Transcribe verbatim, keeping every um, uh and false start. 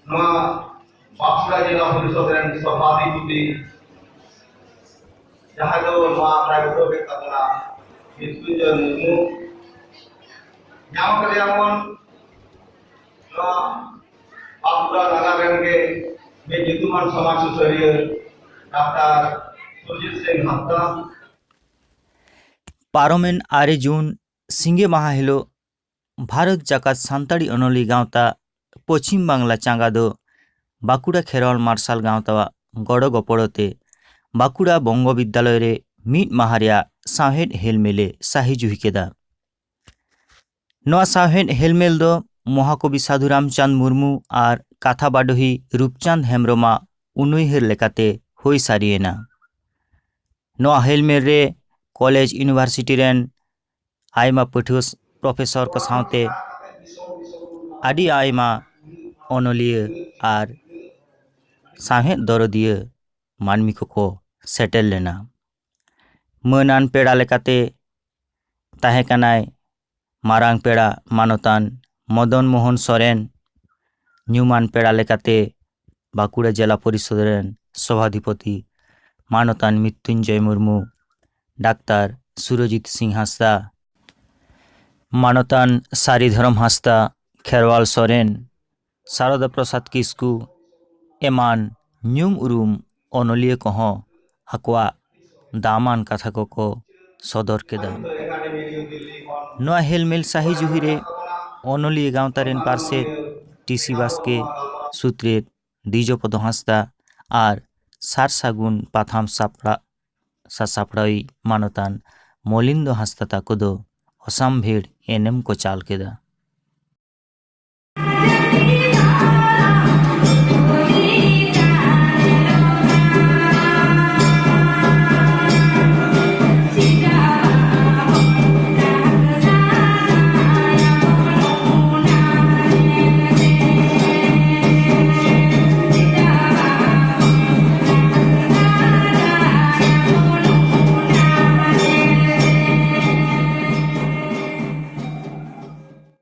ᱱᱚᱣᱟ ᱵᱟᱸᱠᱩᱲᱟ ᱡᱮᱞᱟ ᱯᱚᱨᱤᱥᱚᱫ ᱨᱮᱱ ᱥᱚᱵᱷᱟᱯᱚᱛᱤ, ᱡᱟᱦᱟᱸᱭ ᱫᱚ ᱱᱚᱣᱟ ᱟᱠᱷᱲᱟᱭ ᱩᱰᱩᱠᱮᱫ ᱛᱟᱵᱚᱱᱟ, ᱢᱨᱤᱛᱩᱧᱡᱚᱭ ᱢᱩᱨᱢᱩ᱾ ᱧᱟᱢ ᱠᱟᱫᱮᱭᱟ ᱵᱚᱱ ᱱᱚᱣᱟ ᱵᱟᱸᱠᱩᱲᱟ ᱱᱟᱜᱟᱨ ᱨᱮᱱ ᱜᱮ ᱢᱤᱫ ᱧᱩᱛᱩᱢᱟᱱ ᱥᱚᱢᱟᱡᱽ ᱥᱩᱥᱟᱹᱨᱤᱭᱟᱹ ᱰᱟᱠᱛᱟᱨ ᱥᱩᱨᱡᱤᱛ ᱥᱤᱝ ᱦᱟᱸᱥᱫᱟ᱾ ᱯᱟᱨᱚᱢᱮᱱ ᱟᱨᱮ ᱡᱩᱱ ᱥᱤᱸᱜᱮ ᱢᱟᱦᱟ ᱦᱤᱞᱳᱜ ᱵᱷᱟᱨᱚᱛ ᱡᱟᱠᱟᱛ ᱥᱟᱱᱛᱟᱲᱤ ᱚᱱᱚᱞᱤᱭᱟᱹ ᱜᱟᱶᱛᱟ ᱯᱚᱪᱷᱤᱢ ᱵᱟᱝᱞᱟ ᱪᱟᱸᱜᱟ ᱫᱚ ᱵᱟᱸᱠᱩᱲᱟ ᱠᱷᱮᱨᱣᱟᱞ ᱢᱟᱨᱥᱟᱞ ᱜᱟᱶᱛᱟᱣᱟᱜ ᱜᱚᱲᱚ ᱜᱚᱯᱚᱲᱚ ᱛᱮ ᱵᱟᱸᱠᱩᱲᱟ ᱵᱚᱝᱜᱚ ᱵᱤᱫᱽᱫᱟᱞᱚᱭ ᱨᱮ ᱢᱤᱫ ᱢᱟᱦᱟ ᱨᱮᱭᱟᱜ ᱥᱟᱶᱦᱮᱫ ᱦᱮᱞᱢᱮᱞᱮ ᱥᱟᱹᱦᱤ ᱡᱩᱦᱤ ᱠᱮᱫᱟ᱾ ᱱᱚᱣᱟ ᱥᱟᱶᱦᱮᱫ ᱦᱮᱞᱢᱮᱞ ᱫᱚ ᱢᱚᱦᱟᱠᱚᱵᱤ ᱥᱟᱹᱫᱷᱩ ᱨᱟᱢᱪᱟᱸᱫᱽ ᱢᱩᱨᱢᱩ ᱟᱨ ᱠᱟᱛᱷᱟ ᱵᱟᱰᱚᱦᱤ ᱨᱩᱯᱪᱟᱸᱫᱽ ᱦᱮᱢᱵᱽᱨᱚᱢᱟᱜ ᱩᱱᱩᱭᱦᱟᱹᱨ ᱞᱮᱠᱟᱛᱮ ᱦᱩᱭ ᱥᱟᱹᱨᱤᱭᱮᱱᱟ᱾ ᱱᱚᱣᱟ ᱦᱮᱞᱢᱮᱞ ᱨᱮ ᱠᱚᱞᱮᱡᱽ ᱤᱭᱩᱱᱤᱵᱷᱟᱨᱥᱤᱴᱤ ᱨᱮᱱ ᱟᱭᱢᱟ ᱯᱟᱹᱴᱷᱩᱣᱟᱹ, ᱯᱨᱚᱯᱷᱮᱥᱚᱨ ᱠᱚ ᱥᱟᱶᱛᱮ ᱟᱹᱰᱤ ᱟᱭᱢᱟ ᱚᱱᱚᱞᱤᱭᱟᱹ ᱟᱨ ᱥᱟᱶᱦᱮᱫ ᱫᱚᱨᱚᱫᱤᱭᱟᱹ ᱢᱟᱹᱱᱢᱤ ᱠᱚᱠᱚ ᱥᱮᱴᱮᱨ ᱞᱮᱱᱟ᱾ ᱢᱟᱹᱱᱟᱱ ᱯᱮᱲᱟ ᱞᱮᱠᱟᱛᱮ ᱛᱟᱦᱮᱸ ᱠᱟᱱᱟᱭ ᱢᱟᱨᱟᱝ ᱯᱮᱲᱟ ᱢᱟᱱᱚᱛᱟᱱ ᱢᱚᱫᱚᱱ ᱢᱳᱦᱚᱱ ᱥᱚᱨᱮᱱ, ᱧᱩᱢᱟᱱ ᱯᱮᱲᱟ ᱞᱮᱠᱟᱛᱮ ᱵᱟᱸᱠᱩᱲᱟ ᱡᱮᱞᱟ ᱯᱚᱨᱤᱥᱚᱫ ᱨᱮᱱ ᱥᱚᱵᱷᱟᱫᱷᱤᱯᱚᱛᱤ ᱢᱟᱱᱚᱛᱟᱱ ᱢᱨᱤᱛᱩᱧᱡᱚᱭ ᱢᱩᱨᱢᱩ, ᱰᱟᱠᱛᱟᱨ ᱥᱩᱨᱚᱡᱤᱛ ᱥᱤᱝ ᱦᱟᱸᱥᱫᱟ, ᱢᱟᱱᱚᱛᱟᱱ ᱥᱟᱹᱨᱤ ᱫᱷᱚᱨᱚᱢ ᱦᱟᱸᱥᱫᱟ, ᱠᱷᱮᱨᱣᱟᱞ ᱥᱚᱨᱮᱱ, ᱥᱟᱨᱚᱫᱟ ᱯᱨᱚᱥᱟᱫᱽ ᱠᱤᱥᱠᱩ ᱮᱢᱟᱱ ᱧᱩᱢ ᱩᱨᱩᱢ ᱚᱱᱚᱞᱤᱭᱟᱹ ᱠᱚᱦᱚᱸ ᱟᱠᱚᱣᱟᱜ ᱫᱟᱢᱟᱱ ᱠᱟᱛᱷᱟ ᱠᱚᱠᱚ ᱥᱚᱫᱚᱨ ᱠᱮᱫᱟ᱾ ᱱᱚᱣᱟ ᱦᱮᱞᱢᱮᱞ ᱥᱟᱹᱦᱤ ᱡᱩᱦᱤ ᱨᱮ ᱚᱱᱚᱞᱤᱭᱟᱹ ᱜᱟᱶᱛᱟ ᱨᱮᱱ ᱯᱟᱨᱥᱮᱛ ᱴᱤᱥᱤ ᱵᱟᱥᱠᱮ, ᱥᱩᱛᱨᱮᱛ ᱫᱤᱡᱚᱯᱚᱫᱚ ᱦᱟᱸᱥᱫᱟ ᱟᱨ ᱥᱟᱨ ᱥᱟᱹᱜᱩᱱ ᱯᱟᱛᱷᱟᱢ ᱥᱟᱯᱲᱟᱣ ᱥᱟᱥᱟᱯᱲᱟᱣᱤᱡ ᱢᱟᱱᱚᱛᱟᱱ ᱢᱚᱞᱤᱱᱫᱚ ᱦᱟᱸᱥᱫᱟ ᱛᱟᱠᱚ ᱫᱚ ᱚᱥᱟᱢᱵᱷᱮᱲ ᱮᱱᱮᱢ ᱠᱚ ᱪᱟᱞ ᱠᱮᱫᱟ᱾